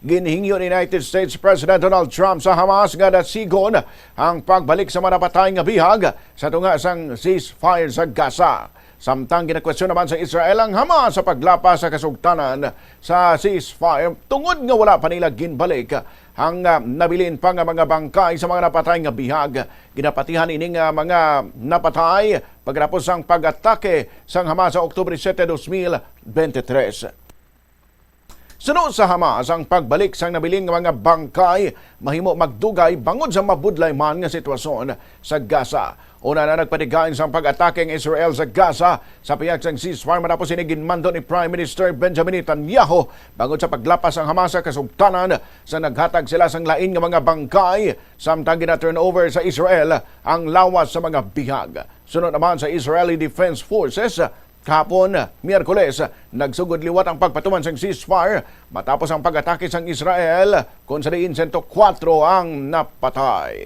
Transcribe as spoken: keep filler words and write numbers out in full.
Ginhingyo ni United States President Donald Trump sa Hamas nga dasigon ang pagbalik sa mga napatay nga bihag sa tunga sang ceasefire sa Gaza. Samtang ginakwestiyon naman sa Israel ang Hamas sa paglapas sa kasugtanan sa ceasefire tungod nga wala pa nila ginbalik ang, ah, nabilin pa nga mga bangkay sa mga napatay nga bihag. Ginapatihan ini nga mga napatay pagkatapos sang pag-atake sang Hamas sa Oktubre siete, dos mil bente tres. Suno sa Hamas, ang pagbalik sang nabilin nga mga bangkay mahimo magdugay bangod sa mabudlay man nga sitwasyon sa Gaza. Una na nagpatigayon sang pag-atake ang Israel sa Gaza sa pihak sang ceasefire matapos ini ginmando ni Prime Minister Benjamin Netanyahu bangod sa paglapas sang Hamas sa kasugtanan sa naghatag sila sang lain nga mga bangkay samtang gina-turnover sa Israel ang lawas sa mga bihag. Suno naman sa Israeli Defense Forces, kahapon, Miyerkules, nagsugod liwat ang pagpatuman sang ceasefire matapos ang pag-atake sang Israel, kung sa diin sento kuwatro ang napatay.